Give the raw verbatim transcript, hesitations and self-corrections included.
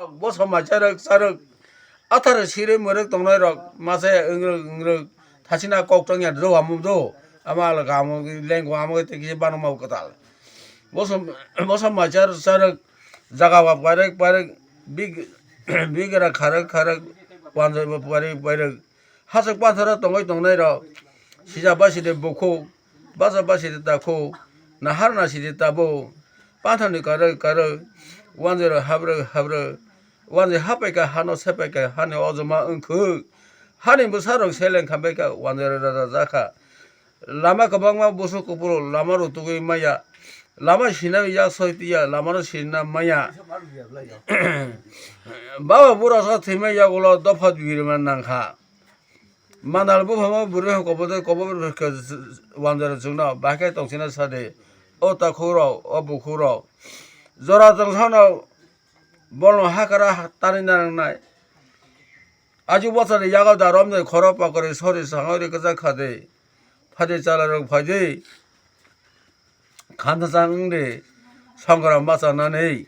Bosa mai charwk charwk. Atharo sirwi mwrwk tongnai rok masa ya wngrwk wngrwk. Thachina kok tongya do amo do. Ama alga amo lengwa amo tei kisa bano mau kwtal. Bosa bosa mai charwk charwk. Jaga ba pairwk pairwk. Big bigra kharwk kharwk. Wanjwi ba pairwk pairwk. Hachwk panthoro tongwi tongnai rok, sijak ba sidi bukhuk, bachak ba sidi takhuk, nahar na sidi tabuk, panthorni karwi karwi, wanjwi rok habrwk habrwk, wanjwi hapaikha hano sepaikha hani ojoma wngkhuk, hani bwsarok seleng khambaikha wanjwi rok raja jakha. Lama kwbangma busuk kuphuru lama rutugwi maya, lama sinai yak soi tiya, lama no sinna maya. Baba bura sa thwimai yagulo dopha birma nangkha. Mandal buphama bwrwi hwn kobo tei kobo wanjara chwngno bahai khe tongchina sadi. O takhuk rok, o bukhuk rok. Jora tongthokno bolno hakara tani nangnai. Aji bwsani yago da romni khoro pakori sori sangori kwchak khadi. Phadi chala rok phaidi. Khansa chang wngdi. Songra ma chanani.